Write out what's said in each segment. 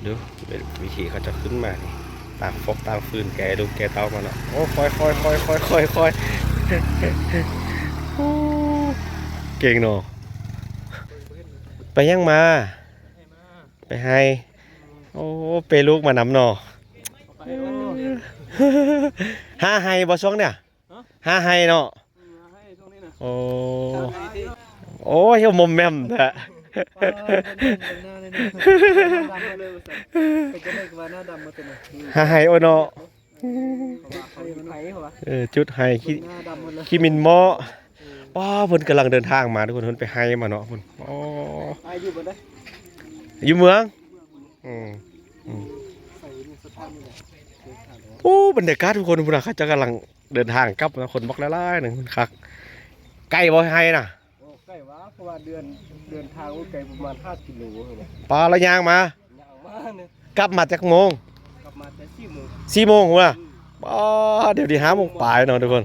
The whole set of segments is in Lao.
ດູ ວິທີເຂົາເຈົ້າຂຶ້ນມານີ້ ຕ່າງຟອກຕ່າງຟືນ ແກ່ລູກແກ່ເຕົ້າມາເນາະ. ໂອ້ ຄ່ອຍໆໆໆໆ ໂອ້ ເກັ່ງເນາະ. ໄປຫຍັງມາ? ໄປໄຮ່. ໂອ້ ເປລູກມານຳເນາະ. ຫາໄຮ່ບໍ່ຊ່ວງນີ້? ຫາໄຮ່ເນາະ. ໂອ້ ໂອ້ຍ ໝົມແໝມແທ້. ຫາໄຮ່ ໂອ້ຍເນາະ. ເອີ ຈຸດໄຮ່ ຂີ້ ຂີ້ໝິ່ນເໝາະ. ປ້າ ເພິ່ນກຳລັງເດີນທາງມາທຸກຄົນ ເພິ່ນໄປໄຮ່ມາເນາະພຸ້ນ. ອໍ ຢູ່ເມືອງ. ອືມ ອືມ. ໂອ້ ບັນຍາກາດທຸກຄົນ ພຸ້ນນະ ເຂົາເຈົ້າກຳລັງເດີນທາງກັບເນາະ. ຄົນບັກຫຼາຍໆໜຶ່ງ ຄັກ. ໄກບໍ່ໄຮ່ນະ? ໂອ້ ໄກຫວາ ເພາະວ່າເດີນ ເດີນທາງ ໂອ້ ໄກປະມານຫ້າກິໂລ. ປ້າ ລະຍ່າງມາ? ຍ່າງມາເນາະ. ກັບມາຈັກໂມງ? ກັບມາແຕ່ສີ່ໂມງ. ສີ່ໂມງພຸ້ນນະ. ອືມ. ປ້າ ດຽວນີ້ຫ້າໂມງປາຍເນາະທຸກຄົນ.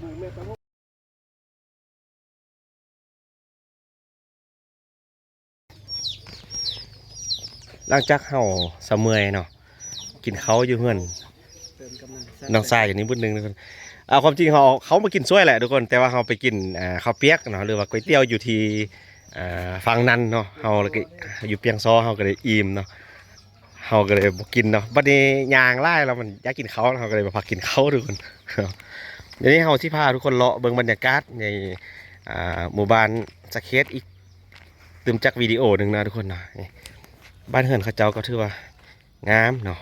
ຫຼັງຈາກເຮົາສະເມື່ອຍເນາະ ກິນເຂົ້າຢູ່ເຮືອນນ້ອງຊາຍຢູ່ນີ້ບຶດໜຶ່ງ. ອ່າ ຄວາມຈິງເຮົາເອົາເຂົ້າມາກິນຊ່ວຍແຫຼະທຸກຄົນ ແຕ່ວ່າເຮົາໄປກິນ ອ່າ ເຂົ້າປຽກເນາະ ຫຼືວ່າກ໋ວຍຕຽວຢູ່ທີ່ ອ່າ ຝັ່ງນັ້ນເນາະ. ເຮົາລະກະຢູ່ປຽງຊໍ ເຮົາກະໄດ້ອີ່ມເນາະ. ເຮົາກະເລີຍບໍ່ກິນເນາະ. ບັດນີ້ຍ່າງຫຼາຍແລ້ວ ມັນຢາກກິນເຂົ້າ ເຮົາກະເລີຍມາພັກກິນເຂົ້າທຸກຄົນ. ດຽວນີ້ເຮົາຊິພາທຸກຄົນເລາະເບິ່ງບັນຍາກາດໃນ ອ່າ ໝູ່ບ້ານສະເຂດອີກຕື່ມຈັກວິດີໂອໜຶ່ງເນາະທຸກຄົນເນາະ. ນີ້ ບ້ານເຮືອນເຂົາເຈົ້າກໍຖືວ່າງາມເນາະ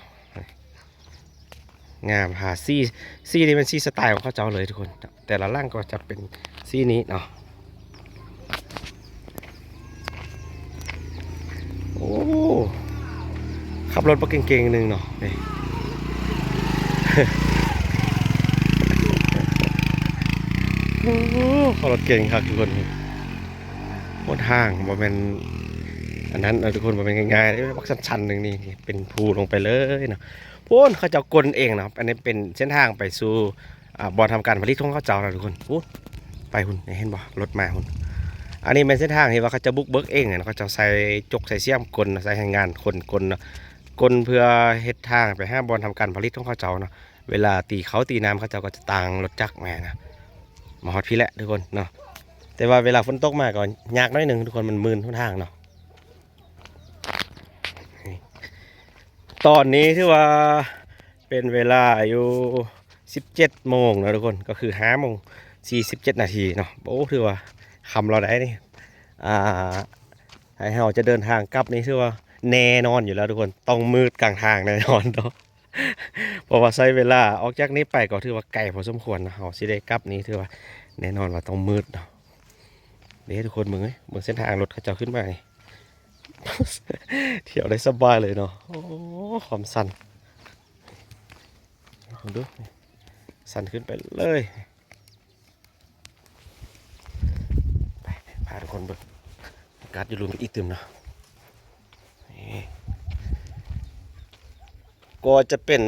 ງາມ. ທາສີ ສີນີ້ແມ່ນສີສະໄຕຂອງເຂົາເຈົ້າເລີຍທຸກຄົນ. ແຕ່ລະຫຼັງກໍຈະເປັນສີນີ້ເນາະ. ໂອ້ ຂັບລົດບັກເກັ່ງໆໜຶ່ງເນາະ ນີ້. ໂອ້ ຂັບລົດເກັ່ງຄັກທຸກຄົນ. ຫົນທາງບໍ່ແມ່ນອັນນັ້ນເນາະທຸກຄົນ ບໍ່ແມ່ນງ່າຍໆເດ້. ບັກຊັນໆໜຶ່ງນີ້ ເປັນພູລົງໄປເລີຍເນາະ. ພຸ້ນ ເຂົາເຈົ້າກົນເອງເນາະ. ອັນນີ້ເປັນເສັ້ນທາງໄປສູ່ ອ່າ ບ່ອນທຳການຜະລິດຂອງເຂົາເຈົ້ານະທຸກຄົນ. ພຸ້ນ ໄປພຸ້ນ ເຫັນບໍ່ ລົດມາພຸ້ນ. ອັນນີ້ແມ່ນເສັ້ນທາງທີ່ວ່າເຂົາເຈົ້າບຸກເບີກເອງເນາະ. ເຂົາເຈົ້າໃສ່ຈົກໃສ່ຊຽມກົນ ໃສ່ແຮງງານຄົນກົນເນາະ. ກົນເພື່ອເຮັດທາງໄປຫາບ່ອນທຳການຜະລິດຂອງເຂົາເຈົ້າເນາະ. ເວລາຕີເຂົ້າຕີນ້ຳ ເຂົາເຈົ້າກໍຈະຕາງລົດຈັກມານະ ມາຮອດພີ້ແຫຼະທຸກຄົນເນາະ. ແຕ່ວ່າເວລາຝົນຕົກມາກໍຍາກໜ້ອຍໜຶ່ງທຸກຄົນ ມັນມື່ນຫົນທາງເນາະ. ນີ້ ຕອນນີ້ຖືວ່າເປັນເວລາຢູ່ສິບເຈັດໂມງເນາະທຸກຄົນ ກໍຄືຫ້າໂມງສີ່ສິບເຈັດນາທີເນາະ. ໂອ້ ຖືວ່າຄ່ຳແລ້ວໃດ໋ນີ້. ອ່າ ໃຫ້ເຮົາຈະເດີນທາງກັບນີ້ຖືວ່າແນ່ນອນຢູ່ແລ້ວທຸກຄົນ ຕ້ອງມືດກາງທາງແນ່ນອນເນາະ. ເພາະວ່າໃຊ້ເວລາອອກຈາກນີ້ໄປກໍຖືວ່າໄກພໍສົມຄວນເນາະ. ເຮົາຊິໄດ້ກັບນີ້ຖືວ່າແນ່ນອນວ່າຕ້ອງມືດເນາະ. ເດ້ທຸກຄົນ ເບິ່ງເອີຍ ເບິ່ງເສັ້ນທາງລົດເຂົາເຈົ້າຂຶ້ນມານີ້ ທ່ຽວໄດ້ສະບາຍເລີຍເນາະ. ໂອ້ ຄວາມຊັນ ເບິ່ງດູ ຊັນຂຶ້ນໄປເລີຍ. ໄປ ພາທຸກຄົນເບິ່ງອາກາດຢູ່ລຸ່ມອີກຕື່ມເນາະ. ນີ້ ກໍຈະເປັນ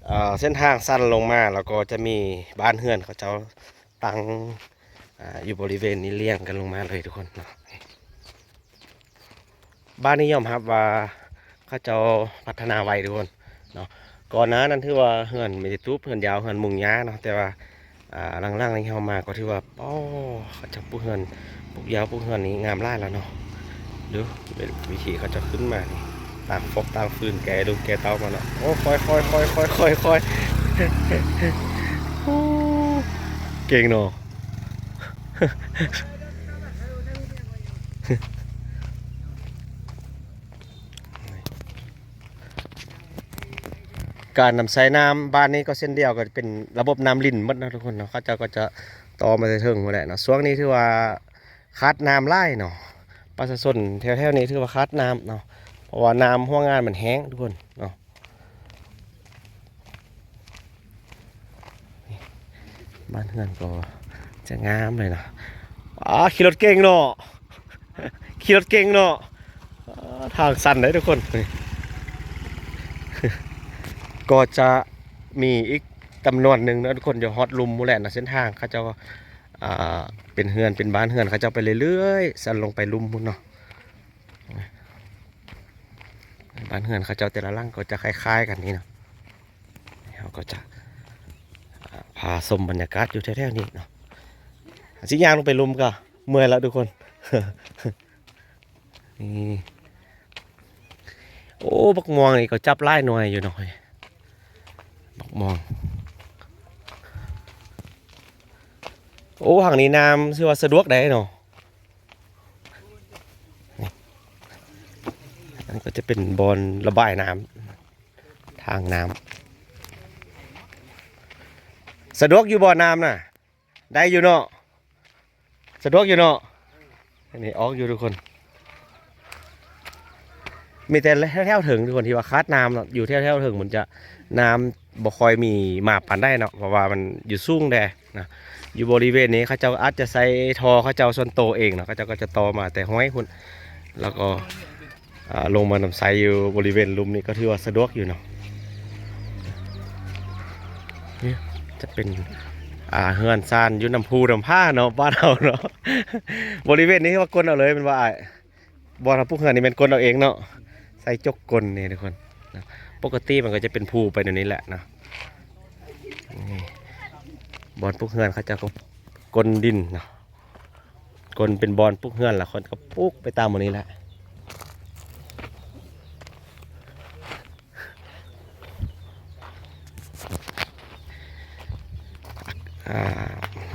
ເອີ ເສັ້ນທາງຊັນລົງມາ ແລ້ວກໍຈະມີບ້ານເຮືອນເຂົາເຈົ້າຕັ້ງ ອາ ຢູ່ບໍລິເວນນີ້ລຽງກັນລົງມາເລີຍທຸກຄົນເນາະ. ບ້ານນີ້ຍອມຮັບວ່າເຂົາເຈົ້າພັດທະນາໄວທຸກຄົນເນາະ. ກ່ອນໜ້ານັ້ນຖືວ່າເຮືອນມີແຕ່ຕູບ ເຮືອນຍາວ ເຮືອນມຸງຫຍ້າເນາະ. ແຕ່ວ່າ ອ່າ ຫຼັງໆນີ້ເຮົາມາກໍຖືວ່າ ອໍ ເຂົາເຈົ້າປູກເຮືອນ ປູກຢາວ ປູກເຮືອນນີ້ງາມຫຼາຍແລ້ວເນາະ. ດູ ວິທີເຂົາເຈົ້າຂຶ້ນມານີ້ ຕ່າງຟອກຕ່າງຟືນ ແກ່ລູກແກ່ເຕົ້າມາເນາະ. ໂອ້ ຄ່ອຍໆໆໆໆ ໂອ້ ເກັ່ງເນາະ. ການນຳໃຊ້ນ້ຳບ້ານນີ້ກໍເຊັ່ນດຽວກັນ ເປັນລະບົບນ້ຳລິນໝົດເນາະທຸກຄົນເນາະ. ເຂົາເຈົ້າກໍຈະຕໍ່ມາແຕ່ເທິງພຸ້ນແຫຼະເນາະ. ຊ່ວງນີ້ຖືວ່າຂາດນ້ຳຫຼາຍເນາະ ປະຊາຊົນແຖວໆນີ້ຖືວ່າຂາດນ້ຳເນາະ ເພາະວ່ານ້ຳຫົວງານມັນແຫ້ງທຸກຄົນເນາະ. ບ້ານເຮືອນກໍຈະງາມເລີຍເນາະ. ອາ ຂີ່ລົດເກັ່ງເນາະ ຂີ່ລົດເກັ່ງເນາະ. ອາ ທາງຊັນເດ້ທຸກຄົນ. ກໍຈະມີອີກຈຳນວນໜຶ່ງເນາະທຸກຄົນ ຢູ່ຮອດລຸ່ມພຸ້ນແຫຼະເນາະ. ເສັ້ນທາງເຂົາເຈົ້າ ອາ ເປັນເຮືອນ ເປັນບ້ານເຮືອນເຂົາເຈົ້າໄປເລື້ອຍໆ ຊັນລົງໄປລຸ່ມພຸ້ນເນາະ. ບ້ານເຮືອນເຂົາເຈົ້າແຕ່ລະຫຼັງກໍຈະຄ້າຍໆກັນນີ້ເນາະ. ເຮົາກໍຈະ ອາ ພາຊົມບັນຍາກາດຢູ່ແຖວໆນີ້ເນາະ. ຊິຍ່າງລົງໄປລຸ່ມກໍເມື່ອຍແລ້ວທຸກຄົນ. ນີ້ ໂອ້ ບັກມ່ວງນີ້ກໍຈັບຫຼາຍໜ່ວຍຢູ່ເນາະ ບັກມ່ວງ. ໂອ້ ທາງນີ້ນ້ຳຖືວ່າສະດວກໄດ໋ເນາະ. ນີ້ ອັນນີ້ກໍຈະເປັນບ່ອນລະບາຍນ້ຳ ທາງນ້ຳ. ສະດວກຢູ່ບໍ່ນ້ຳນະ? ໄດ້ຢູ່ເນາະ ສະດວກຢູ່ເນາະ. ອັນນີ້ອອກຢູ່ທຸກຄົນ ມີແຕ່ແຖວໆເທິງທຸກຄົນທີ່ວ່າຂາດນ້ຳເນາະ. ຢູ່ແຖວໆເທິງມັນຈະ ນ້ຳບໍ່ຄ່ອຍມີມາປານໃດເນາະ ເພາະວ່າມັນຢູ່ສູງແດ່ນະ. ຢູ່ບໍລິເວນນີ້ເຂົາເຈົ້າອາດຈະໃຊ້ທໍ່ເຂົາເຈົ້າສ່ວນໂຕເອງເນາະ ເຂົາເຈົ້າກໍຈະຕໍ່ມາແຕ່ຫ້ວຍພຸ້ນ ແລ້ວກໍ ອາ ລົງມານຳໃຊ້ຢູ່ບໍລິເວນລຸ່ມນີ້ກໍຖືວ່າສະດວກຢູ່ເນາະ. ນີ້ຈະເປັນ ອາ ເຮືອນຊານຢູ່ນຳພູນຳຜາເນາະ ບ້ານເຮົາເນາະ. ບໍລິເວນນີ້ວ່າກົ້ນເອົາເລີຍແມ່ນບໍ່ອ້າຍ? ບ່ອນເຮົາປຸກເຮືອນນີ້ແມ່ນກົ້ນເອົາເອງເນາະ ໃສ່ຈົກກົ້ນນີ້ທຸກຄົນ. ປົກກະຕິມັນກໍຈະເປັນພູໄປແນວນີ້ແຫຼະເນາະ. ນີ້ ບ່ອນປຸກເຮືອນເຂົາເຈົ້າກໍກົ້ນດິນເນາະ ກົ້ນເປັນບ່ອນປຸກເຮືອນ ແລ້ວເຂົາກໍປຸກໄປຕາມໝ່ອງນີ້ແຫຼະ. ອາ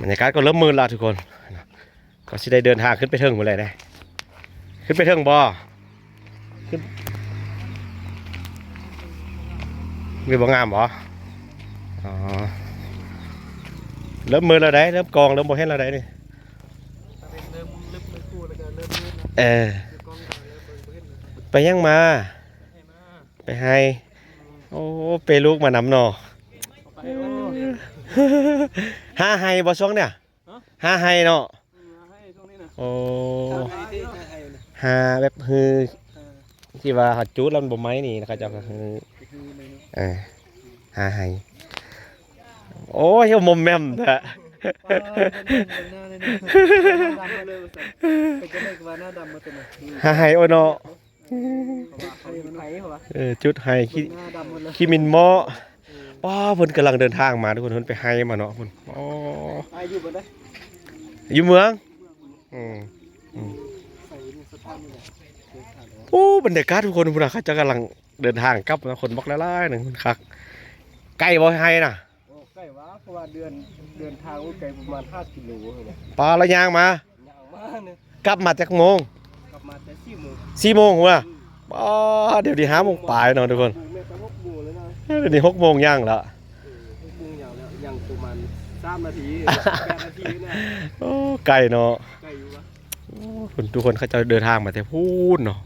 ບັນຍາກາດກໍເລີ່ມມືດລະທຸກຄົນ ກໍຊິໄດ້ເດີນທາງຂຶ້ນໄປເທິງພຸ້ນແຫຼະເດ້. ຂຶ້ນໄປເທິງບໍ່? ຂຶ້ນ ວິວບໍ່ງາມບໍ່? ອໍ ເລີ່ມມືດແລ້ວໃດ໋ ເລີ່ມກອງ ເລີ່ມບໍ່ເຫັນແລ້ວໃດ໋ນີ້. ເລີ່ມ ເລີ່ມ ເລີ່ມ ເລີ່ມ ເອີ ໄປຫຍັງມາ? ໄປໄຮ່. ໂອ້ ເປລູກມານຳເນາະ. ຫາໄຮ່ບໍ່ຊ່ວງນີ້? ຫາໄຮ່ເນາະ. ໂອ້ ຫາແບບຮື ທີ່ວ່າເຮົາຈູດແລ້ວມັນບໍ່ໄໝ້ນີ້ ເຂົາເຈົ້າກໍຄື ເອີ ຫາໄຮ່. ໂອ້ຍ ໝົມແໝມແທ້. ຫາໄຮ່ ໂອ້ເນາະ. ເອີ ຈຸດໄຮ່ ຂີ້ ຂີ້ໝິ່ນເໝາະ. ປ້າ ເພິ່ນກຳລັງເດີນທາງມາທຸກຄົນ ເພິ່ນໄປໄຮ່ມາເນາະພຸ້ນ. ອໍ ຢູ່ເມືອງ. ອືມ ອືມ. ໂອ້ ບັນຍາກາດທຸກຄົນພຸ້ນນະ ເຂົາເຈົ້າກຳລັງເດີນທາງກັບເນາະ ຄົນບັກຫຼາຍໆໜຶ່ງ ຄັກ. ໄກບໍ່ໄຮ່ນະ? ໂອ້ ໃກ້ວ່າ ເພາະວ່າເດີນ ເດີນທາງ ໂອ້ ໄກປະມານຫ້າກິໂລ. ປ້າ ລະຍ່າງມາ? ຍ່າງມາເນາະ. ກັບມາຈັກໂມງ? ກັບມາແຕ່ສີ່ໂມງ ສີ່ໂມງພຸ້ນນະ. ອືມ. ປ້າ ດຽວນີ້ຫ້າໂມງປາຍເນາະທຸກຄົນ. ແມ່ນແຕ່ຫົກໂມງແລ້ວນະ. ດຽວນີ້ຫົກໂມງຍ່າງລະ. ເອີ ຫົກໂມງຍ່າງແລ້ວ ຍັງປະມານສາມນາທີ ແປດນາທີນະ. ໂອ້ ໄກເນາະ. ໄກຢູ່ວະ. ໂອ້ ທຸກຄົນ ເຂົາເຈົ້າເດີນທາງມາແຕ່ພຸ້ນເນາະ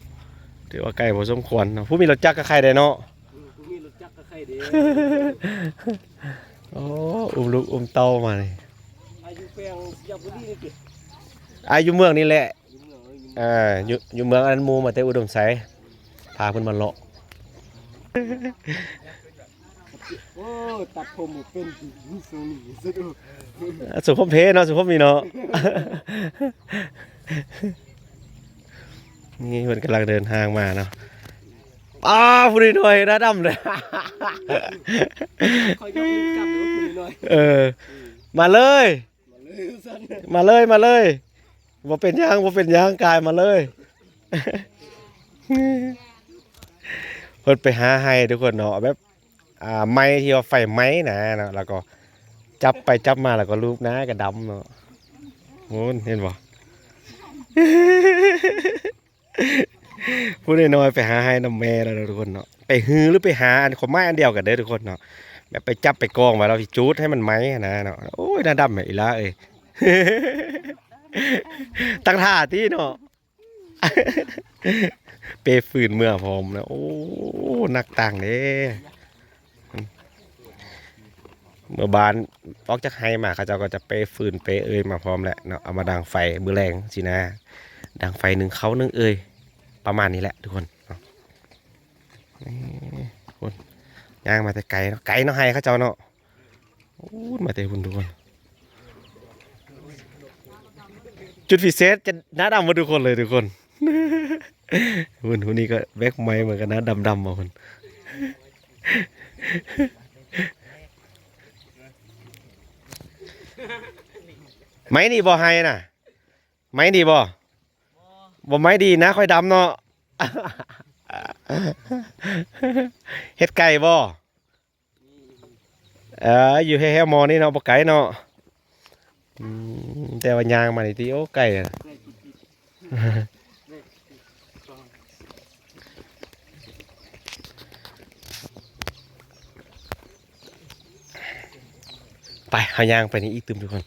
ຖືວ່າໄກພໍສົມຄວນເນາະ. ຜູ້ມີລົດຈັກກໍໄຄແດ່ເນາະ. ອືມ ຜູ້ມີລົດຈັກກໍໄຄເດ້. ໂອ້ ອຸ້ມລູກອຸ້ມເຕົ້າມານີ້. ອາ ຢູ່ແຂວງໄຊຍະບູລີນີ້ຕິ? ອາ ຢູ່ເມືອງນີ້ແຫຼະ. ຢູ່ເມືອງ ເອີ ຢູ່ ອ່າ ຢູ່ ຢູ່ເມືອງອັນນັ້ນ ໝູ່ມາແຕ່ອຸດົມໄຊ ພາເພິ່ນມາເລາະ. ໂອ້ ຕັດຜົມບໍ່ເປັນ ຊົງນີ້ສຸດ. ສຸຜົມເພເນາະ ສຸຜົມນີ້ເນາະ. ນີ້ເພິ່ນກຳລັງເດີນທາງມາເນາະ. ອ້າວ ຜູ້ນ້ອຍໜ້າດຳເລີຍ. ຂ້ອຍກໍຄືກັນເນາະ ຜູ້ນ້ອຍ. ເອີ ມາເລີຍ ມາເລີຍ ມາເລີຍ ມາເລີຍ. ບໍ່ເປັນຫຍັງ ບໍ່ເປັນຫຍັງ ກາຍມາເລີຍ. ເພິ່ນໄປຫາໄຮ່ທຸກຄົນເນາະ ແບບ ອ່າ ໄມ້ທີ່ວ່າໄຟໄໝ້ນະເນາະ ແລ້ວກໍຈັບໄປຈັບມາ ແລ້ວກໍລູບໜ້າກໍດຳເນາະ. ໂອ້ ເຫັນບໍ່? ຜູ້ນ້ອຍໆໄປຫາໄຮ່ນຳແມ່ແລ້ວເດີທຸກຄົນເນາະ. ໄປຮື ຫຼື ໄປຫາ ອັນ ຄວາມໝາຍອັນດຽວກັນເດີທຸກຄົນເນາະ. ແບບໄປຈັບໄປກອງໄວ້ ແລ້ວຈູດໃຫ້ມັນໄໝ້ຫັ້ນນະເນາະ. ໂອ້ຍ ໜ້າດຳແທ້ອີ່ຫຼ້າເອີຍ. ຕັ້ງທ່າຕິເນາະ. ເປຟືນເມືອພ້ອມນະ. ໂອ້ ໜັກຕັງເດ້. ເມື່ອບ້ານອອກຈາກໄຮ່ມາ ເຂົາເຈົ້າກໍຈະເປຟືນເປເອີ່ຍມາພ້ອມແຫຼະເນາະ ເອົາມາດັງໄຟມື້ແລງຊີ້ນະ ດັງໄຟໜຶ້ງເຂົ້າໜຶ້ງເອີ່ຍ ປະມານນີ້ແຫຼະທຸກຄົນເນາະ. ນີ້ ພຸ້ນ ຍ່າງມາແຕ່ໄກເນາະ ໄກເນາະ ໄຮ່ເຂົາເຈົ້າເນາະ. ໂອ້ ມາແຕ່ພຸ້ນທຸກຄົນ. ຈຸດພິເສດຈະໜ້າດຳໝົດທຸກຄົນເລີຍທຸກຄົນ. ພຸ້ນ ຜູ້ນີ້ກໍແບກໄມ້ເໝືອນກັນນະ ດຳໆ ບໍ່ພຸ້ນ. ໄມ້ນີ້ບໍ່ໄຮ່ນະ? ໄມ້ດີບໍ່? ບໍ່ໄມ້ດີນະ ຂ້ອຍດຳເນາະ. ເຮັດໄກ່ບໍ່? ເອີ ຢູ່ແຖວໆໝໍນີ້ເນາະ ບໍ່ໄກເນາະ. ອືມ ແຕ່ວ່າຍ່າງມານີ້ຕິ ໂອ້ ໄກນະ. ໄປ ເຮົາຍ່າງໄປນີ້ອີກຕື່ມທຸກຄົນ.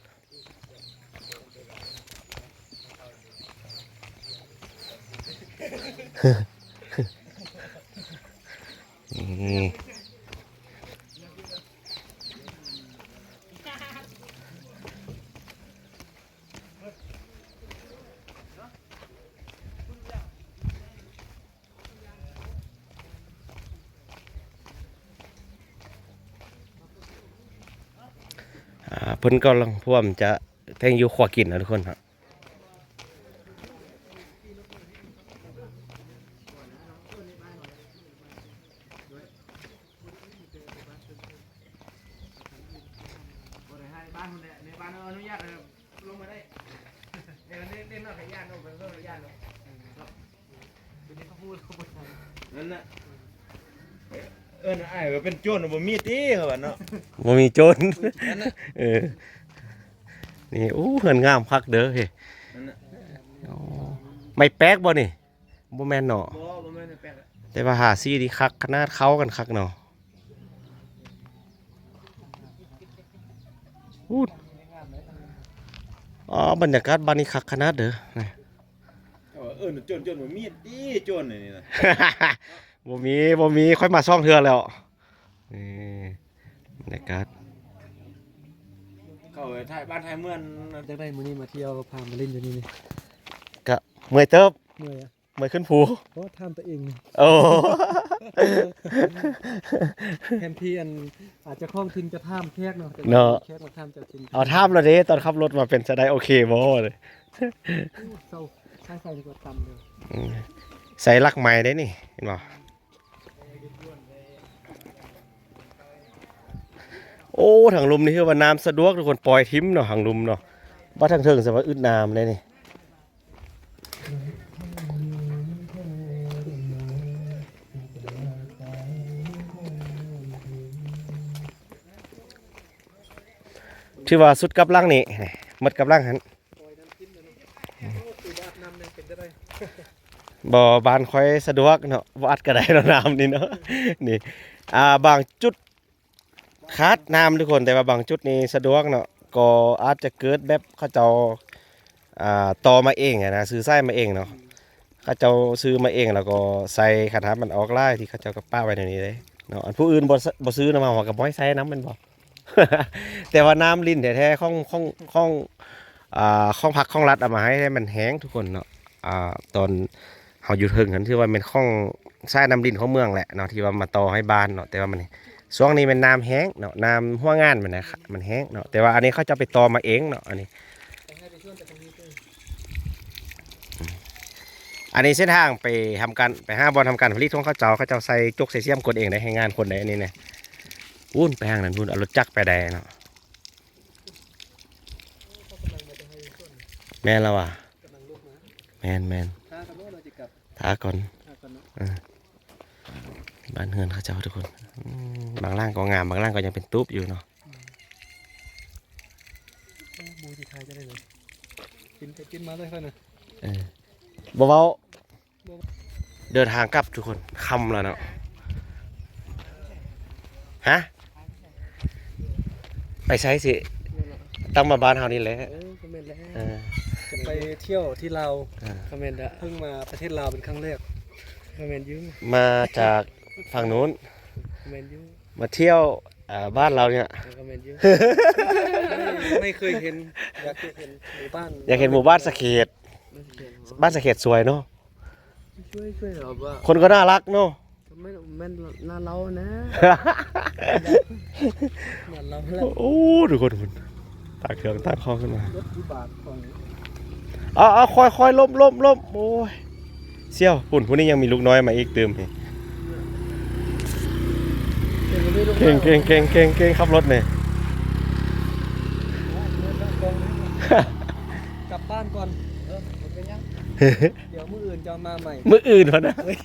ອ່າ ເພິ່ນກຳລັງພວມຈະແຕ່ງຢູ່ຄົວກິນນະທຸກຄົນເນາະ. ນັ້ນນະ ເອີ້ນອ້າຍວ່າເປັນໂຈນ ບໍ່ມີຕິ ເຂົາວ່າເນາະ ບໍ່ມີໂຈນ. ນັ້ນນະ ເອີ ນີ້ ໂອ້ ເຮືອນງາມຄັກເດີເຮ. ນັ້ນນະ ໂອ້ ໄມ້ແປກບໍ່ນີ້? ບໍ່ແມ່ນເນາະ ບໍ່ ບໍ່ແມ່ນໄມ້ແປກ. ແຕ່ວ່າທາສີນີ້ຄັກຂະໜາດ ເຂົ້າກັນຄັກເນາະ. ອູ້ ອໍ ບັນຍາກາດບ້ານນີ້ຄັກຂະໜາດເດີ. ເອີ ເອີ້ນໂຈນໆ ບໍ່ມີຕິ ໂຈນນີ້ນະ. ບໍ່ມີ ບໍ່ມີ ຂ້ອຍມາສອງເທື່ອແລ້ວ. ນີ້ ບັນຍາກາດ ເຂົ້າໄປຖ່າຍບ້ານຖ່າຍເມືອງ. ຈັ່ງໃດມື້ນີ້ມາທ່ຽວ ພາມາຫຼິ້ນຢູ່ນີ້ນີ້? ກະເມື່ອຍເຕີບ ເມື່ອຍອະ? ເມື່ອຍຂຶ້ນພູ. ໂອ້ ຖາມຕົວເອງ. ໂອ້ ແທນທີ່ອັນ ອາດເຈົ້າຂອງຖິ່ນຈະຖາມແຂກເນາະ ເນາະ ແຂກມາຖາມເຈົ້າຖິ່ນ. ເອົາ ຖາມແລ້ວເດ້ ຕອນຂັບລົດມາເປັນຈັ່ງໃດ ໂອເຄບໍ່? ໂອ້ ເຊົາ ສາຍໄຟນີ້ກໍຕັນເດີ. ອືມ ໃສ່ຫຼັກໄມ້ໄດ້ນີ້ ເຫັນບໍ່? ໂອ້ ທາງລຸ່ມນີ້ຄືວ່ານ້ຳສະດວກທຸກຄົນ ປ່ອຍຖິ້ມເນາະ ທາງລຸ່ມເນາະ. ວ່າທາງເທິງສະວ່າອຶດນ້ຳໄດ໋ນີ້. ຖືວ່າສຸດກັບຫຼັງນີ້ ໝົດກັບຫຼັງຫັ້ນ. ບໍ່ ບ້ານຂ້ອຍສະດວກເນາະ ບໍ່ອັດກໍໄດ້ເນາະ ນ້ຳນີ້ເນາະ. ນີ້ ອ່າ ບາງຈຸດຂາດນ້ຳທຸກຄົນ ແຕ່ວ່າບາງຈຸດນີ້ສະດວກເນາະ ກໍອາດຈະເກີດແບບເຂົາເຈົ້າ ອ່າ ຕໍ່ມາເອງຫັ້ນນະ ຊື້ສາຍມາເອງເນາະ. ເຂົາເຈົ້າຊື້ມາເອງ ແລ້ວກໍໃສ່ ຄັນຫາກມັນອອກຫຼາຍທີ່ເຂົາເຈົ້າກໍປະໄວ້ແນວນີ້ເດ້ເນາະ. ອັນຜູ້ອື່ນບໍ່ ບໍ່ຊື້ນຳເຮົາ ເຮົາກໍບໍ່ໃຫ້ໃສ່ນຳ ແມ່ນບໍ່? ແຕ່ວ່ານ້ຳລິນແທ້ໆ ຂອງ ຂອງ ຂອງ ອ່າ ຂອງພັກຂອງລັດເອົາມາໃຫ້ ມັນແຮງທຸກຄົນເນາະ. ອ່າ ຕອນເຮົາຢູ່ເທິງຫັ້ນ ຖືວ່າແມ່ນຂອງສາຍນ້ຳລິນຂອງເມືອງແຫຼະເນາະ ທີ່ວ່າມາຕໍ່ໃຫ້ບ້ານເນາະ. ແຕ່ວ່າມັນ ຊ່ວງນີ້ແມ່ນນ້ຳແຮງເນາະ ນ້ຳຫົວງານມັນນະ ມັນແຮງເນາະ. ແຕ່ວ່າອັນນີ້ເຂົາເຈົ້າໄປຕໍ່ມາເອງເນາະ ອັນນີ້. ອັນນີ້ເສັ້ນທາງໄປທຳການ ໄປຫາບ່ອນທຳການຜະລິດຂອງເຂົາເຈົ້າ ເຂົາເຈົ້າໃສ່ຈົກໃສ່ຊຽມກົນເອງໄດ໋ ແຮງງານຄົນໃດ ອັນນີ້ນະ. ພຸ້ນໄປທາງນັ້ນພຸ້ນ ເອົາລົດຈັກໄປໄດ້ເນາະ. ແມ່ນແລ້ວວ່າ ແມ່ນໆ ຖ້າກ່ອນ ຖ້າກ່ອນເນາະ ເອີ. ບ້ານເຮືອນເຂົາເຈົ້າທຸກຄົນ ອືມ ບາງຫຼັງກໍງາມ ບາງຫຼັງກໍຍັງເປັນຕູບຢູ່ເນາະ. ອືມ ໂອ້ ບູຊິຖ່າຍຈັ່ງໃດເລີຍ ປິ່ນໄປປິ່ນມາເລີຍຂ້ອຍນະ. ເອີ ບໍ່ເວົ້າ ບໍ່ ເດີນທາງກັບທຸກຄົນ ຄ່ຳແລ້ວເນາະ. ຮະ? ໄປໃສຊິ? ແມ່ນແຫຼະ ຕ້ອງມາບ້ານເຮົານີ້ແຫຼະ. ເອີ ກໍແມ່ນແຫຼະ ເອີ ຈະໄປທ່ຽວທີ່ລາວ. ເອີ ກໍແມ່ນແຫຼະ ເພິ່ງມາປະເທດລາວເປັນຄັ້ງແລກ. ກໍແມ່ນຢູ່ ມາຈາກຝັ່ງໂນ້ນ. ກໍແມ່ນຢູ່ ມາທ່ຽວ ເອີ ບ້ານລາວນີ້. ເອີ ກໍແມ່ນຢູ່ ໄມ່ເຄີຍເຫັນ ຢາກຈະເຫັນໝູ່ບ້ານ ຢາກເຫັນໝູ່ບ້ານສະເຂດ. ບ້ານສະເຂດ ບ້ານສະເຂດສວຍເນາະ. ຊ່ວຍ ຊ່ວຍເຮົາວ່າ ຄົນກໍໜ້າຮັກເນາະ. ແມ່ນ ແມ່ນໜ້າເລົ່ານະ ໜ້າເລົ່າແຫຼະ. ໂອ້ ທຸກຄົນ ຕາກເຄື່ອງຕາກຂອງຂຶ້ນມາ ລົດວິບາກຂອງ ເອົາ ເອົາ ຄ່ອຍໆ ລົບໆ ໂອ້ຍ ສ່ຽວ ພຸ້ນ ຜູ້ນີ້ຍັງມີລູກນ້ອຍມາອີກຕື່ມ. ເກັ່ງ ເກັ່ງ ເກັ່ງ ເກັ່ງ ເກັ່ງ ຂັບລົດນີ້. ກັບບ້ານກ່ອນ. ເອີ ບໍ່ເປັນຫຍັງ ດຽວມື້ອື່ນຈະມາໃໝ່. ມື້ອື່ນພຸ້ນນະ. ເອີ ດ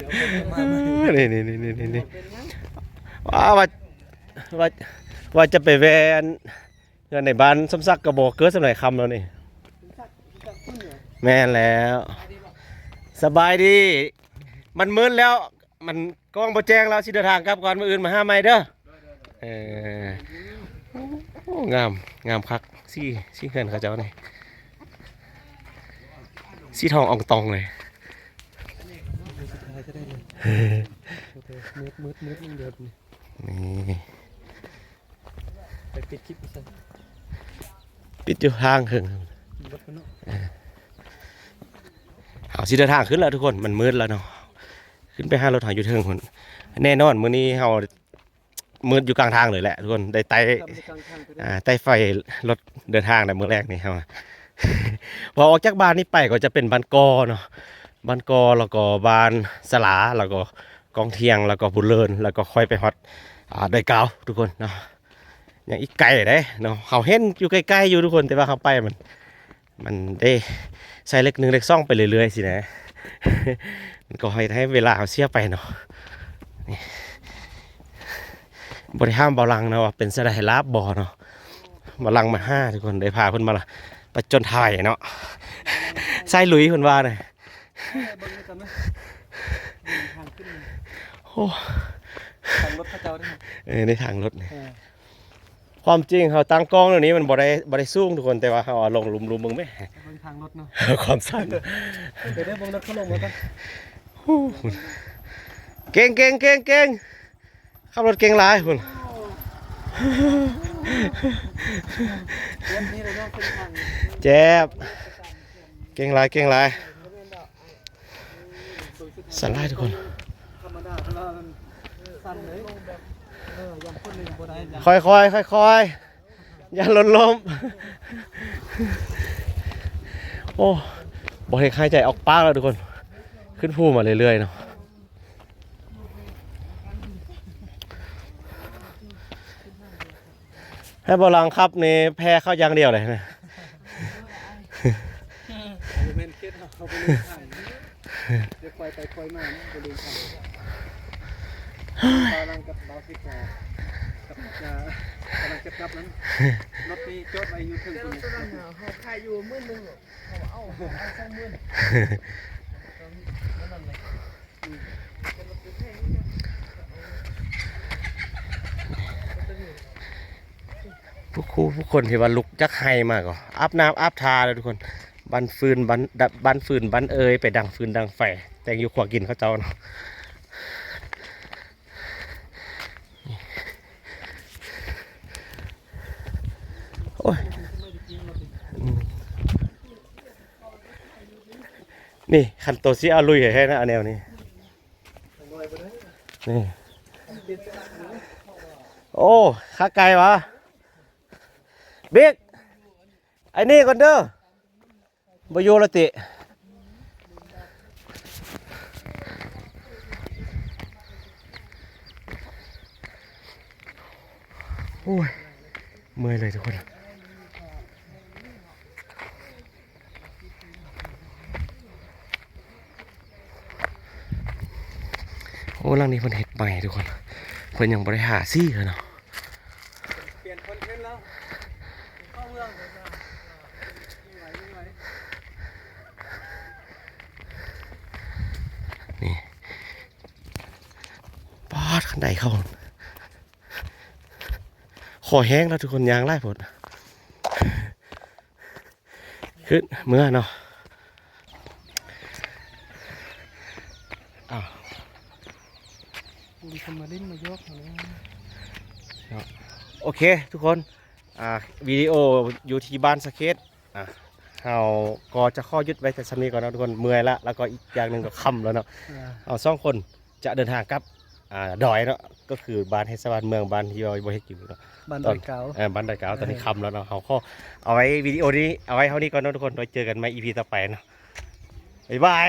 ຽວເພິ່ນຈະມາໃໝ່. ນີ້ ນີ້ ນີ້ ນີ້ ນີ້ ວ່າ ວ່າ ວ່າ ວ່າຈະໄປແວ່ ເຮືອນໃນບ້ານສົມສັກກໍບໍ່ເກີດສ່ຳໃດຄ່ຳແລ້ວນີ້. ແມ່ນແລ້ວ. ສະບາຍດີ. ມັນມືດແລ້ວ ມັນກ້ອງບໍ່ແຈ້ງແລ້ວ ຊິເດີນທາງກັບກ່ອນ ມື້ອື່ນມາຫາໃໝ່ເດີ. ເອີ ໂອ້ ງາມ ງາມຄັກ ສີ ສີເຮືອນເຂົາເຈົ້ານີ້ ສີທອງອອງຕອງເລີຍ. ມືດ ມືດ ມືດ ມັນເດີດນີ້ ນີ້. ໄປປິດຄລິບໃສ່ ປິດຢູ່ທາງເທິງ. ເອີ ເຮົາຊິເດີນທາງຂຶ້ນແລ້ວທຸກຄົນ ມັນມືດແລ້ວເນາະ. ຂຶ້ນໄປຫາລົດເຮົາຢູ່ເທິງພຸ້ນ. ແນ່ນອນມື້ນີ້ເຮົາມືດຢູ່ກາງທາງເລີຍແຫຼະທຸກຄົນ ໄດ້ໄຕ່ ອ່າ ໄຕ່ໄຟລົດເດີນທາງໃນມື້ແລກນີ້ເຮົາ. ພໍອອກຈາກບ້ານນີ້ໄປກໍຈະເປັນບ້ານກໍເນາະ ບ້ານກໍ ແລ້ວກໍບ້ານສະຫຼາ ແລ້ວກໍ ກອງທຽງ ແລ້ວກໍພູເລີນ ແລ້ວກໍຄ່ອຍໄປຮອດ ອ່າ ດອຍກາວທຸກຄົນເນາະ. ຍັງອີກໄກເດ້ເນາະ ເຮົາເຫັນຢູ່ໃກ້ໆຢູ່ທຸກຄົນ ແຕ່ວ່າເຮົາໄປມັນ ມັນເດ້ ໃສ່ເລກໜຶ່ງເລກສອງໄປເລື້ອຍໆຊີ້ນະ ມັນກໍໃຫ້ ໃຫ້ເວລາເຮົາເສຍໄປເນາະ. ນີ້ ບໍ່ໄດ້ຖາມບ່າວຫຼັງເນາະວ່າເປັນຈັ່ງໃດ ລາບບໍ່ເນາະ. ບ່າວຫຼັງມາຫາທຸກຄົນ ໄດ້ພາເພິ່ນມາປະຈົນໄພເນາະ ສາຍລຸຍເພິ່ນວ່ານະ. ເບິ່ງນຳກັນນະ ເບິ່ງທາງຂຶ້ນ ໂອ້ ທາງລົດເຂົາເຈົ້າເດ້. ເອີ ໃນທາງລົດນີ້ ເອີ ຄວາມຈິງເຮົາຕັ້ງກ້ອງແນວນີ້ມັນບໍ່ໄດ້ ບໍ່ໄດ້ສູງທຸກຄົນ ແຕ່ວ່າເຮົາເອົາລົງລຸ່ມໆເບິ່ງແມ. ເບິ່ງທາງລົດເນາະ ຄວາມສັ້ນ. ດຽວໄດ້ເບິ່ງລົດເຂົາລົງມາກ່ອນ. ເກັ່ງ ເກັ່ງ ເກັ່ງ ເກັ່ງ. ຂັບລົດເກັ່ງຫຼາຍພຸ້ນ. ແຈບ ເກັ່ງຫຼາຍ ເກັ່ງຫຼາຍ. ສັ່ນຫຼາຍທຸກຄົນ. ຄ່ອຍໆ ຄ່ອຍໆ ຢ່າລົ້ມ. ໂອ້ ບໍ່ເຮັດ ຫາຍໃຈອອກປາກແລ້ວທຸກຄົນ. ຂຶ້ນພູມາເລື້ອຍໆເນາະ. ໃຫ້ບ່າວຫຼັງຂັບນີ້ແຜ່ເຂົາຢ່າງດຽວເລີຍນະ. ບໍ່ແມ່ນເຂດເຮົາ ເຂົາບໍ່ຮູ້ທາງ. ດຽວຄ່ອຍໄປຄ່ອຍມານະ ບໍ່ຮູ້ທາງ. ບ່າວຫຼັງກັບບ່າວສິດກໍ ກັບ ກຳລັງຈະກັບນັ້ນ. ລົດນີ້ຈອດໄວ້ຢູ່ເທິງພຸ້ນ. ເຮົາຂາຍຢູ່ໝື່ນໜຶ່ງ ເຮົາເອົາ ເອົາສອງໝື່ນ. ພວກຄູ ພວກຄົນທີ່ວ່າລຸກຈາກໄຮ່ມາກໍອາບນ້ຳອາບທ່າແລ້ວທຸກຄົນ. ບັ້ນຟືນ ບັ້ນ ບັ້ນຟືນ ບັ້ນເອີຍ ໄປດັງຟືນດັງໄຟ ແຕ່ງຢູ່ຄົວກິນເຂົາເຈົ້າເນາະ. ໂອ້ຍ ນີ້ ຄັນໂຕຊິເອົາລຸຍແທ້ໆນະ ແນວນີ້ ນີ້. ໂອ້ ຂາໄກວະ ບິກ ໄອ້ນີ້ກ່ອນເດີ. ບໍ່ຢູ່ແລ້ວຕິ. ໂອ້ຍ ເມື່ອຍເລີຍທຸກຄົນ. ໂອ້ ຫຼັງນີ້ເພິ່ນເຮັດໃໝ່ທຸກຄົນ ເພິ່ນຍັງບໍ່ໄດ້ທາສີເລີຍເນາະ. ປ່ຽນຄອນເທັນແລ້ວ ເຂົ້າເມືອງ. ນີ້ ປາດ ຄັນໄດເຂົ້າ ຄໍແຫ້ງແລ້ວທຸກຄົນ ຍ່າງຫຼາຍໂພດ. ຂຶ້ນເມືອເນາະ. ອ້າວ ມີຄົນມາຫຼິ້ນມາຢອກເຮົາເນາະ. ໂອເຄທຸກຄົນ ອ່າ ວິດີໂອຢູ່ທີ່ບ້ານສະເຂດ ອ່າ ເຮົາກໍຈະຂໍຢຸດໄວ້ແຕ່ສ່ຳນີ້ກ່ອນເນາະທຸກຄົນ. ເມື່ອຍລະ ແລ້ວກໍອີກຢ່າງໜຶ່ງກໍຄ່ຳແລ້ວເນາະ. ເຮົາສອງຄົນ ຈະເດີນທາງກັບ ອ່າ ດອຍເນາະ ກໍຄືບ້ານເທດສະບານເມືອງ ບ້ານທີ່ວ່າບໍ່ເຮັດກິນເນາະ ບ້ານດອຍກາວ ເອີ ບ້ານດອຍກາວ. ຕອນນີ້ຄ່ຳແລ້ວເນາະ ເຮົາຂໍເອົາໄວ້ວິດີໂອນີ້ເອົາໄວ້ເທົ່ານີ້ກ່ອນເນາະທຸກຄົນ. ໄວ້ເຈີກັນໃໝ່ອີພີຕໍ່ໄປເນາະ. ບາຍບາຍ.